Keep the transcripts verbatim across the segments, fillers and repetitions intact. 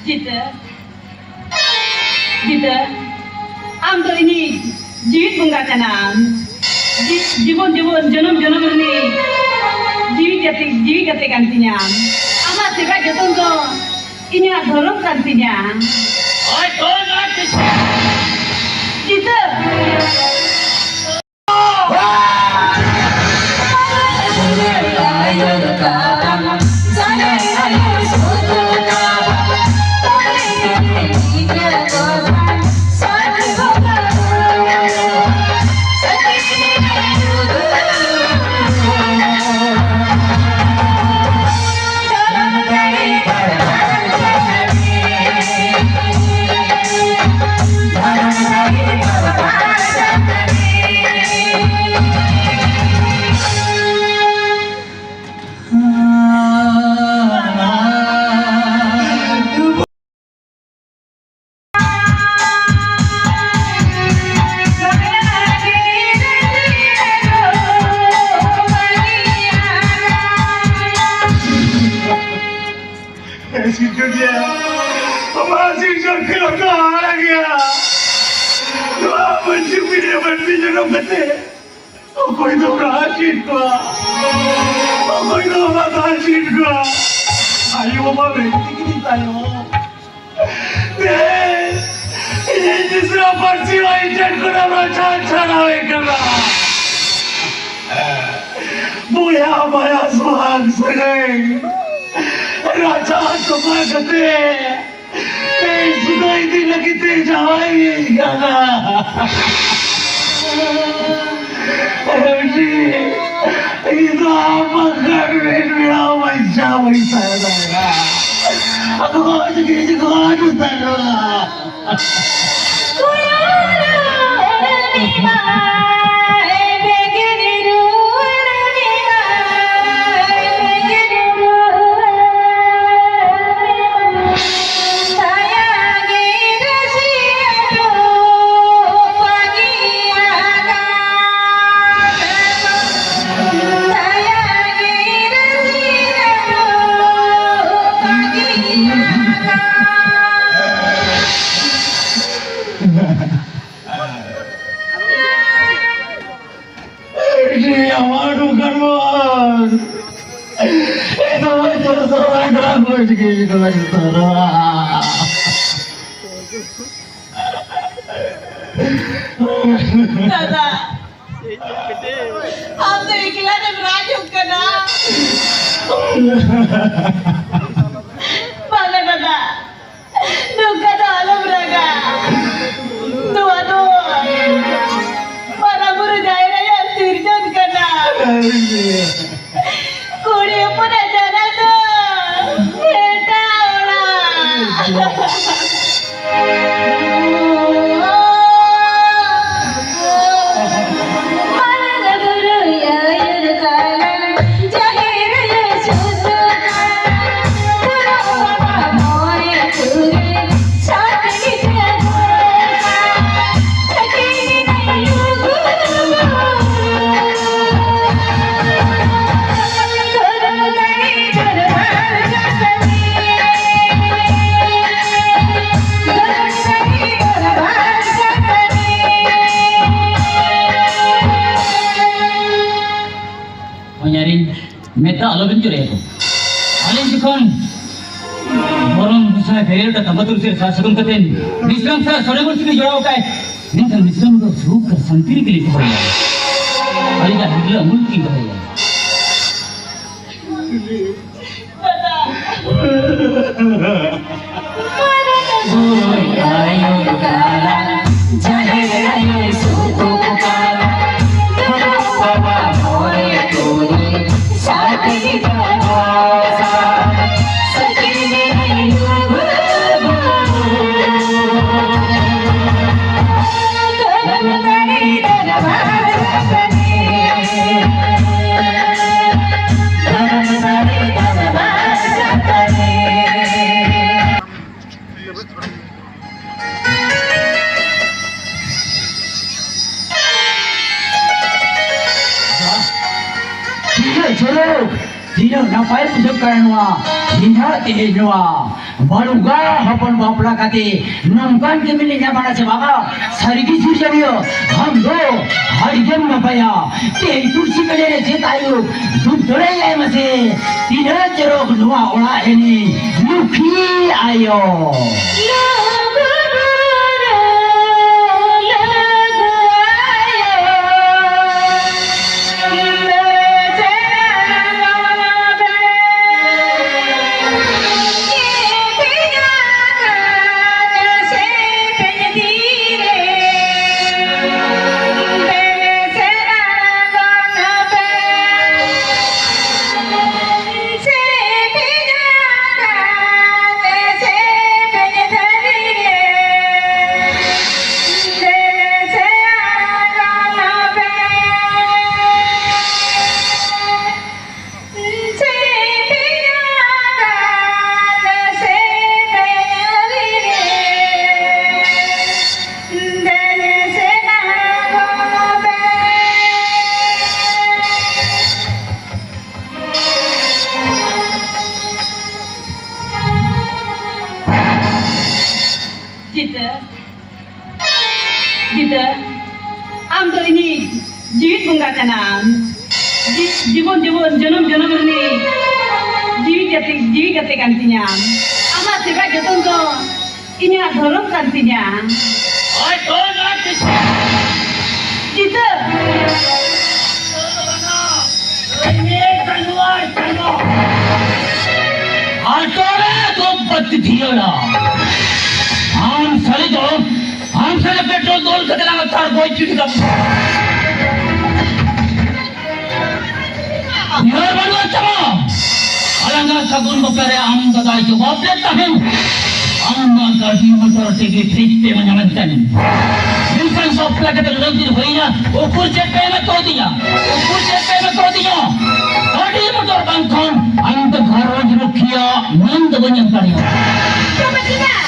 ᱪᱤᱛᱟᱹ, ᱪᱤᱛᱟᱹ, ᱟᱢ ᱫᱚ ᱤᱧᱤᱡ ᱡᱤᱣᱤᱫ ᱵᱚᱸᱜᱟ ᱠᱟᱱᱟᱢ᱾ ᱡᱤ-, ᱡᱤᱵᱚᱱ, ᱡᱤᱵᱚᱱ, ᱡᱚᱱᱚᱢ, ᱡᱚᱱᱚᱢ ᱨᱤᱱᱤᱡ ᱡᱤᱣᱤ ᱜᱟᱛᱮ, ᱡᱤᱣᱤ ᱜᱟᱛᱮ ᱠᱟᱱ ᱛᱤᱧᱟᱢ᱾ ᱟᱢᱟᱜ ᱥᱮᱵᱟ ᱡᱚᱛᱚᱱ ᱫᱚ ᱤᱧᱟᱹᱜ ᱫᱷᱚᱨᱚᱢ ᱠᱟᱱ ᱛᱤᱧᱟ᱾ ᱪᱤᱛᱟᱹ᱾ ᱥᱤᱨᱡᱚᱱᱤᱭᱟᱹ, ᱟᱢᱟᱜ ᱥᱤᱨᱡᱚᱱ ᱠᱷᱮᱞᱳᱰ ᱫᱚ ᱦᱟᱦᱟᱲᱟ ᱜᱮᱭᱟ᱾ ᱱᱚᱣᱟ ᱢᱟᱹᱱᱢᱤ ᱡᱚᱱᱚᱢ ᱠᱟᱛᱮ ᱚᱠᱚᱭ ᱫᱚ ᱨᱟᱦᱟ ᱪᱮᱫ ᱠᱚᱣᱟ, ᱚᱠᱚᱭ ᱫᱚ ᱵᱟᱫᱷᱟ ᱪᱮᱫ ᱠᱚᱣᱟ᱾ ᱟᱭᱳ ᱵᱟᱵᱟ ᱵᱷᱮᱱᱛᱤ ᱠᱤᱫᱤᱧ ᱛᱟᱭᱚᱢ, ᱛᱮ ᱤᱧᱤᱡ ᱢᱤᱥᱨᱟ ᱯᱟᱹᱨᱥᱤ ᱦᱚᱸ ᱤᱧ ᱴᱷᱮᱱ ᱠᱷᱚᱱᱟᱜ ᱨᱟᱪᱟ ᱪᱷᱟᱲᱟᱣᱮ ᱠᱟᱱᱟ᱾ ᱵᱚᱭᱦᱟ ᱵᱚᱭᱦᱟ ᱥᱚᱦᱟᱜ ᱥᱟᱹᱜᱟᱹᱭ ᱨᱟᱪᱟ ᱛᱚᱯᱟ ᱠᱟᱛᱮ ᱤᱧ ᱥᱩᱫᱷᱟᱹ ᱤᱫᱤ ᱞᱟᱹᱜᱤᱫ ᱛᱮ ᱡᱟᱶᱟᱭ ᱤᱧ ᱠᱟᱱᱟ᱾ ᱤᱧ ᱫᱚ ᱟᱢ ᱵᱟᱝᱠᱷᱟᱱ ᱢᱤᱫ ᱵᱮᱲᱟ ᱵᱟᱧᱪᱟᱣ ᱵᱟᱹᱧ ᱛᱟᱦᱮᱸ ᱫᱟᱲᱮᱭᱟᱜᱼᱟ᱾ ᱟᱫᱚ ᱱᱚᱜᱼᱚᱭ ᱡᱮ ᱜᱤᱨᱤᱡ ᱠᱚ ᱟᱹᱰᱤ ᱛᱟᱜᱲᱟ᱾ ᱫᱟᱫᱟ, ᱟᱢ ᱫᱚ ᱮᱠᱞᱟ ᱨᱮᱢ ᱨᱟᱜ ᱡᱚᱝ ᱠᱟᱱᱟ᱾ ᱵᱟᱝᱟ ᱫᱟᱫᱟ, ᱱᱚᱝᱠᱟ ᱫᱚ ᱟᱞᱚᱢ ᱨᱟᱜᱟ᱾ ᱱᱚᱣᱟ ᱫᱚ ᱢᱟᱨᱟᱝ ᱵᱩᱨᱩ ᱡᱟᱦᱮᱨ ᱟᱭᱳ ᱥᱤᱨᱡᱚᱱ ᱠᱟᱱᱟ᱾ ᱠᱩᱲᱤ ᱦᱚᱯᱚᱱᱟᱜ ᱡᱟᱱᱟᱢ ᱫᱚ ᱮᱴᱟᱜ ᱚᱲᱟᱜ᱾ ᱦᱚᱧᱦᱟᱨᱤᱧ, ᱢᱮᱫ ᱫᱟᱜ ᱟᱞᱚᱵᱤᱱ ᱡᱚᱨᱚᱭᱟ ᱛᱚ᱾ ᱟᱹᱞᱤᱧ ᱡᱚᱠᱷᱚᱱ ᱵᱚᱨᱚᱱ ᱜᱚᱸᱥᱟᱭ ᱵᱮᱨᱮᱞ ᱨᱮ ᱛᱟᱢᱵᱟ ᱛᱩᱞᱥᱤ ᱨᱮ ᱥᱟᱨ ᱥᱟᱹᱜᱩᱱ ᱠᱟᱛᱮ ᱵᱤᱥᱨᱟᱢ ᱥᱟᱨ ᱥᱚᱨᱮ ᱵᱚᱱ ᱥᱤᱫᱤ ᱡᱚᱲᱟᱣ ᱠᱟᱭ, ᱢᱮᱱᱠᱷᱟᱱ ᱵᱤᱥᱨᱟᱢ ᱫᱚ ᱥᱩᱠ ᱟᱨ ᱥᱟᱱᱛᱤ ᱨᱮᱜᱮ ᱞᱤᱧ ᱫᱚᱦᱚᱭᱟ᱾ ᱟᱹᱞᱤᱧᱟᱜ ᱦᱤᱨᱞᱟᱹ ᱟᱢᱩᱞ ᱜᱮᱞᱤᱧ ᱫᱚᱦᱚᱭᱟ᱾ ᱤᱧ ᱦᱚᱸ ᱛᱮᱦᱮᱧ ᱱᱚᱣᱟ ᱵᱟᱹᱲᱩᱜᱟ ᱦᱚᱯᱚᱱ ᱵᱟᱯᱞᱟ ᱠᱟᱛᱮ ᱱᱚᱝᱠᱟᱱ ᱠᱟᱹᱢᱤ ᱞᱮ ᱧᱟᱢᱟ ᱥᱮ ᱵᱟᱵᱟ? ᱥᱟᱹᱨᱤᱜᱮ ᱥᱤᱨᱡᱚᱱᱤᱭᱟᱹ, ᱟᱢ ᱫᱚ ᱟᱹᱰᱤᱜᱮᱢ ᱱᱟᱯᱟᱭᱟ᱾ ᱛᱮᱦᱮᱧ ᱛᱩᱞᱥᱤ ᱠᱟᱹᱰᱤ ᱨᱮ ᱪᱮᱫ ᱟᱭᱳ ᱫᱩᱠ ᱫᱚᱲᱮᱭᱟᱭ ᱢᱟᱥᱮ, ᱛᱤᱱᱟᱹᱜ ᱪᱚᱨᱚᱠ ᱱᱚᱣᱟ ᱚᱲᱟᱜ ᱨᱤᱱᱤᱡ ᱞᱩᱠᱷᱤ ᱟᱭᱳ᱾ ᱪᱤᱛᱟᱹ, ᱪᱤᱛᱟᱹ, ᱟᱢ ᱫᱚ ᱤᱧᱤᱡ ᱡᱤᱣᱤᱫ ᱵᱚᱸᱜᱟ ᱠᱟᱱᱟᱢ᱾ ᱡᱤ-, ᱡᱤᱵᱚᱱ, ᱡᱤᱵᱚᱱ, ᱡᱚᱱᱚᱢ, ᱡᱚᱱᱚᱢ ᱨᱤᱱᱤᱡ ᱡᱤᱣᱤ ᱜᱟᱛᱮ, ᱡᱤᱣᱤ ᱜᱟᱛᱮ ᱠᱟᱱ ᱛᱤᱧᱟᱢ᱾ ᱟᱢᱟᱜ ᱥᱮᱵᱟ ᱡᱚᱛᱚᱱ ᱫᱚ ᱤᱧᱟᱹᱜ ᱫᱷᱚᱨᱚᱢ ᱠᱟᱱ ᱛᱤᱧᱟ᱾ ᱟᱭ ᱛᱚ ᱱᱟ ᱠᱤᱥ- ᱪᱤᱛᱟᱹ᱾ ᱟᱨ ᱛᱚᱵᱮ ᱫᱚ ᱵᱟᱹᱛᱤ ᱫᱷᱤᱭᱟᱹᱲᱟ᱾ ᱟᱢ ᱥᱟᱹᱨᱤ ᱫᱚ, ᱟᱢ ᱥᱟᱹᱨᱤ ᱯᱮᱴᱨᱳᱞ ᱫᱩᱞ ᱠᱟᱛᱮ ᱞᱟᱝ ᱛᱟᱨ ᱜᱚᱡ ᱜᱤᱰᱤ ᱠᱟᱢ᱾ ᱩᱭᱦᱟᱹᱨ ᱵᱟᱹᱱᱩᱜ ᱛᱟᱢᱟ᱾ ᱟᱞᱟᱝᱟᱜ ᱥᱟᱹᱜᱩᱱ ᱵᱟᱯᱞᱟ ᱨᱮ ᱟᱢ ᱫᱟᱫᱟᱭ ᱡᱚᱵᱟᱵ ᱞᱮᱫ ᱛᱟᱦᱮᱸᱱ᱾ ᱟᱢ ᱢᱟ ᱜᱟᱹᱰᱤ ᱢᱚᱴᱚᱨ ᱛᱮᱜᱮ ᱯᱷᱨᱤᱡᱽ ᱯᱮ ᱮᱢᱟ ᱧᱟᱢᱮᱫ ᱛᱟᱦᱮᱸᱱ᱾ ᱢᱮᱱᱠᱷᱟᱱ ᱵᱟᱯᱞᱟ ᱠᱟᱛᱮ ᱱᱩᱱᱟᱹᱜ ᱫᱤᱱ ᱦᱩᱭᱱᱟ, ᱩᱠᱩᱨ ᱪᱮᱫ ᱯᱮ ᱮᱢᱟ ᱠᱟᱣᱫᱤᱧᱟ? ᱩᱠᱩᱨ ᱪᱮᱫ ᱯᱮ ᱮᱢᱟ ᱠᱟᱣᱫᱤᱧᱟ? ᱜᱟᱹᱰᱤ ᱢᱚᱴᱚᱨ ᱵᱟᱝᱠᱷᱟᱱ ᱟᱢ ᱫᱚ ᱜᱷᱟᱨᱚᱸᱡᱽ ᱨᱩᱠᱷᱤᱭᱟᱹ ᱢᱟᱹᱱ ᱫᱚ ᱵᱟᱹᱧ ᱮᱢ ᱫᱟᱲᱮᱭᱟᱢᱟ᱾ ᱛᱚᱵᱮ ᱪᱮᱫᱟᱜ?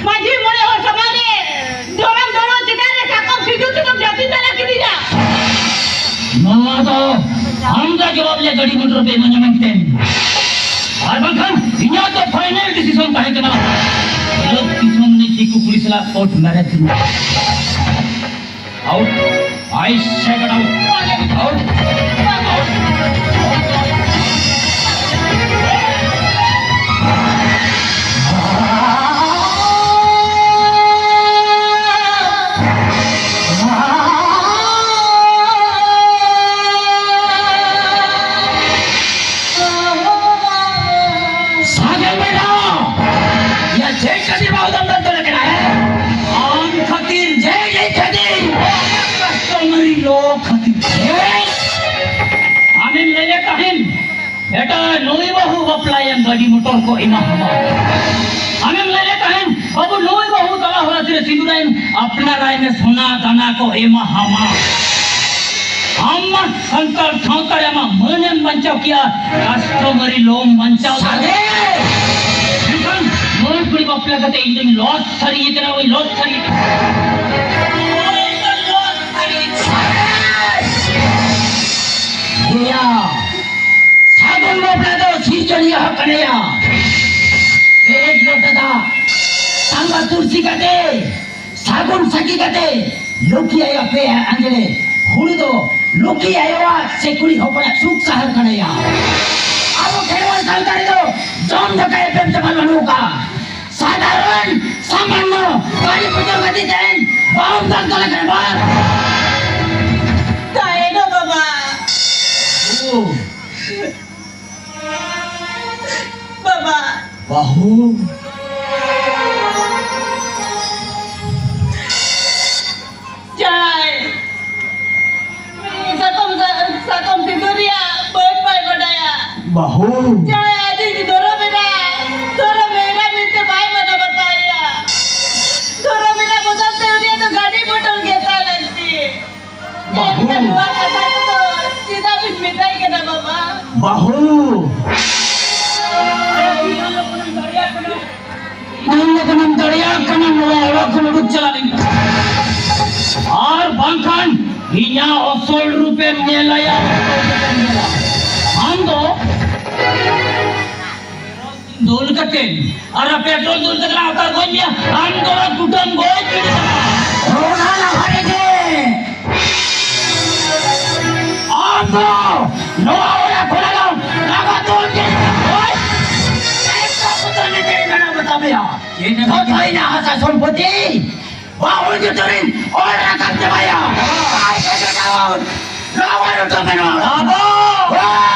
ᱢᱟᱹᱡᱷᱤ ᱢᱚᱬᱮ ᱦᱚᱲ ᱥᱟᱢᱟᱝ ᱨᱮ ᱫᱷᱚᱨᱚᱢ ᱫᱷᱚᱨᱚᱢ ᱪᱮᱛᱟᱱ ᱨᱮ ᱥᱟᱠᱚᱢ ᱥᱤᱸᱫᱩᱨ ᱛᱮᱫᱚᱢ ᱡᱟᱹᱯᱤᱫ ᱫᱟᱲᱮ ᱠᱤᱫᱤᱧᱟ᱾ ᱱᱚᱣᱟ ᱫᱚ ᱟᱢ ᱫᱚ ᱡᱚᱵᱟᱵ ᱞᱮ ᱜᱟᱹᱰᱤ ᱢᱚᱴᱚᱨ ᱯᱮ ᱤᱢᱟᱹᱧᱟ ᱢᱮᱱᱛᱮ᱾ ᱟᱨ ᱵᱟᱝᱠᱷᱟᱱ ᱤᱧᱟᱹᱜ ᱫᱚ final decision ᱛᱟᱦᱮᱸ ᱠᱟᱱᱟ, ᱠᱷᱮᱞᱳᱰ ᱫᱤᱥᱚᱢ ᱨᱤᱱᱤᱡ ᱫᱤᱠᱩ ᱠᱩᱲᱤ ᱥᱟᱞᱟᱜ court marriage ᱨᱮᱱᱟᱜ᱾ Out. I say that out. Out. Out. ᱥᱟᱜᱮᱱ ᱵᱮᱴᱟ, ᱭᱟ ᱪᱮᱫ ᱠᱷᱟᱹᱛᱤᱨ ᱵᱟᱦᱩ ᱫᱚᱢ ᱫᱚᱱ ᱫᱚᱱ ᱠᱟᱱᱟ, ᱦᱮᱸ? ᱟᱢ ᱠᱷᱟᱹᱛᱤᱨ, ᱡᱮ ᱡᱮ ᱠᱷᱟᱹᱛᱤᱨ, customary law ᱠᱷᱟᱹᱛᱤᱨ᱾ ᱦᱮᱸ? ᱟᱢᱮᱢ ᱞᱟᱹᱭᱮᱫ ᱛᱟᱦᱮᱱ, ᱵᱮᱴᱟ, ᱱᱩᱭ ᱵᱟᱹᱦᱩ ᱵᱟᱯᱞᱟᱭᱮᱢ, ᱜᱟᱹᱰᱤ ᱢᱚᱴᱚᱨ ᱠᱚ ᱮᱢᱟ ᱦᱟᱢᱟ᱾ ᱟᱢᱮᱢ ᱞᱟᱹᱭᱮᱫ ᱛᱟᱦᱮᱱ, ᱵᱟᱹᱵᱩ, ᱱᱩᱭ ᱵᱟᱹᱦᱩ ᱛᱟᱞᱟ ᱦᱚᱨᱟ ᱛᱤᱨᱮ ᱥᱤᱸᱫᱩᱨᱟᱭᱮᱢ, ᱟᱯᱱᱟᱨᱟᱭ ᱢᱮ, ᱥᱚᱱᱟ ᱫᱟᱱᱟ ᱠᱚ ᱮᱢᱟ ᱦᱟᱢᱟ᱾ ᱟᱢ ᱢᱟ ᱥᱟᱱᱛᱟᱲ ᱥᱟᱶᱛᱟ ᱨᱮ ᱟᱢᱟᱜ ᱢᱟᱹᱱᱮᱢ ᱵᱟᱧᱪᱟᱣ ᱠᱮᱭᱟ, customary lawᱢ ᱵᱟᱧᱪᱟᱣ ᱫᱟᱲᱮᱭᱟᱜᱼᱟ᱾ ᱥᱟᱜᱮ! ᱢᱮᱱᱠᱷᱟᱱ ᱱᱩᱭ ᱠᱩᱲᱤ ᱵᱟᱯᱞᱟ ᱠᱟᱛᱮ ᱤᱧ ᱫᱚᱧ loss ᱥᱟᱹᱨᱤ ᱠᱟᱱᱟ, ᱳᱭ loss ᱥᱟᱹᱨᱤ ᱠᱟᱱᱟ᱾ ᱤᱧ ᱫᱚᱧ loss ᱥᱟᱹᱨᱤ ᱠᱟᱱᱟ᱾ ᱥᱟᱜᱮ! ᱤᱭᱟ, ᱥᱟᱹᱜᱩᱱ ᱵᱟᱯᱞᱟ ᱫᱚ ᱥᱤᱨᱡᱚᱱᱤᱭᱟᱹ ᱦᱚᱸ ᱠᱟᱱᱟᱭᱟ᱾ ᱯᱮᱨᱮᱡ ᱞᱚᱴᱟ ᱫᱟᱜ ᱛᱟᱢᱵᱟ ᱛᱩᱨᱥᱤ ᱠᱟᱛᱮ, ᱥᱟᱹᱜᱩᱱ ᱥᱟᱹᱠᱷᱤ ᱠᱟᱛᱮ, ᱞᱩᱠᱷᱤ ᱟᱭᱳ ᱯᱮ ᱟᱸᱡᱽᱞᱮ ᱦᱩᱲᱩ ᱫᱚ ᱞᱩᱠᱷᱤ ᱟᱭᱳᱣᱟᱜ ᱥᱮ ᱠᱩᱲᱤ ᱦᱚᱯᱚᱱᱟᱜ ᱥᱩᱠ ᱥᱟᱦᱟᱨ ᱠᱟᱱᱟᱭᱟ᱾ ᱟᱵᱚ ᱠᱷᱮᱨᱣᱟᱞ ᱥᱟᱶᱛᱟ ᱨᱮᱫᱚ ᱡᱚᱢ ᱫᱟᱠᱟ ᱮᱯᱮᱢ ᱪᱟᱯᱟᱞ ᱵᱟᱹᱱᱩᱜ ᱟᱠᱟᱫᱼᱟ᱾ ᱥᱟᱫᱷᱟᱨᱚᱱ ᱥᱟᱢᱟᱱᱱᱚ ᱠᱟᱹᱨᱤ ᱯᱩᱡᱟᱹ ᱠᱷᱟᱹᱛᱤᱨ ᱛᱮ ᱵᱟᱢ ᱫᱟᱱ ᱠᱟᱱᱟ ᱠᱟᱱᱟ ᱵᱟᱝ? ᱛᱟᱭᱮᱱᱟ ᱵᱟᱵᱟ᱾ ᱳ᱾ ᱵᱟᱵᱟ᱾ ᱵᱟᱹᱦᱩ᱾ ᱡᱟᱦᱟᱸᱭ ᱥᱟᱠᱚᱢ, ᱥᱟᱠᱚᱢ ᱥᱤᱸᱫᱩᱨ ᱨᱮᱭᱟᱜ ᱵᱟᱹᱫᱽ ᱵᱟᱭ ᱵᱟᱰᱟᱭᱟ᱾ ᱵᱟᱹᱦᱩ᱾ ᱡᱟᱦᱟᱸᱭ ᱟᱡᱤᱡ ᱫᱷᱚᱨᱚᱢ ᱮᱨᱟ, ᱫᱷᱚᱨᱚᱢ ᱮᱨᱟ ᱢᱮᱱᱛᱮ ᱵᱟᱭ ᱢᱟᱱᱟᱣ ᱵᱟᱛᱟᱣᱮᱭᱟ᱾ ᱫᱷᱚᱨᱚᱢ ᱮᱨᱟ ᱵᱚᱫᱚᱞ ᱛᱮ ᱩᱱᱤᱭᱟᱜ ᱫᱚ ᱜᱟᱹᱰᱤ ᱢᱚᱴᱚᱨ ᱜᱮ ᱛᱟᱭ ᱞᱟᱹᱠᱛᱤ᱾ ᱵᱟᱹᱦᱩ᱾ ᱮᱱᱠᱷᱟᱱ ᱱᱚᱣᱟ ᱠᱟᱛᱷᱟ ᱠᱚᱫᱚ ᱪᱮᱫᱟᱜ ᱵᱤᱱ ᱢᱮᱛᱟᱭ ᱠᱟᱱᱟ ᱵᱟᱵᱟ? ᱵᱟᱹᱦᱩ᱾ ᱟᱢ ᱫᱚ ᱠᱟᱱᱟᱢ ᱫᱟᱲᱮᱭᱟᱜ ᱠᱟᱱᱟ ᱱᱚᱣᱟ ᱚᱲᱟᱜ ᱠᱷᱚᱱ ᱩᱰᱩᱠ ᱪᱟᱞᱟᱜ ᱞᱟᱹᱜᱤᱫ᱾ ᱟᱨ ᱵᱟᱝᱠᱷᱟᱱ ᱤᱧᱟᱹᱜ ᱚᱥᱚᱞ ᱨᱩᱯᱮᱢ ᱧᱮᱞᱟᱭᱟ᱾ ᱟᱢ ᱫᱚ ᱫᱩᱞ ᱠᱟᱛᱮ ᱟᱨ ᱯᱮᱴᱨᱳᱞ ᱫᱩᱞ ᱠᱟᱛᱮ ᱦᱟᱛᱟᱣ ᱜᱚᱡ ᱢᱮᱭᱟ᱾ ᱟᱢ ᱫᱚ ᱠᱩᱴᱟᱹᱢ ᱜᱚᱡ ᱜᱤᱰᱤ ᱠᱟᱜᱼᱟ᱾ ᱚᱱᱟ ᱞᱟᱦᱟ ᱨᱮᱜᱮ ᱟᱢ ᱫᱚ ᱱᱚᱣᱟ ᱚᱲᱟᱜ ᱠᱷᱚᱱᱟᱜ ᱫᱚ ᱞᱟᱜᱟ ᱫᱩᱞ ᱜᱤᱰᱤ ᱠᱟᱜᱼᱟ᱾ ᱦᱳᱭ, ᱪᱮᱫ ᱠᱚ ᱠᱚ ᱱᱤᱛᱮ ᱢᱮᱱᱟ ᱵᱟᱛᱟ ᱢᱮᱭᱟ᱾ ᱪᱮᱫ ᱮᱢ ᱫᱷᱚᱛᱚᱭᱱᱟ ᱦᱟᱥᱟ ᱥᱚᱢᱯᱚᱛᱤ ᱵᱟᱹᱦᱩ ᱡᱚᱛᱚ ᱨᱤᱱ ᱚᱲ ᱨᱟᱠᱟᱵ ᱪᱟᱵᱟᱭᱟ᱾ ᱟᱨ ᱠᱚ ᱡᱚᱛᱚ ᱱᱚᱣᱟ ᱚᱲᱟᱜ ᱠᱷᱚᱱᱟᱜ ᱫᱚ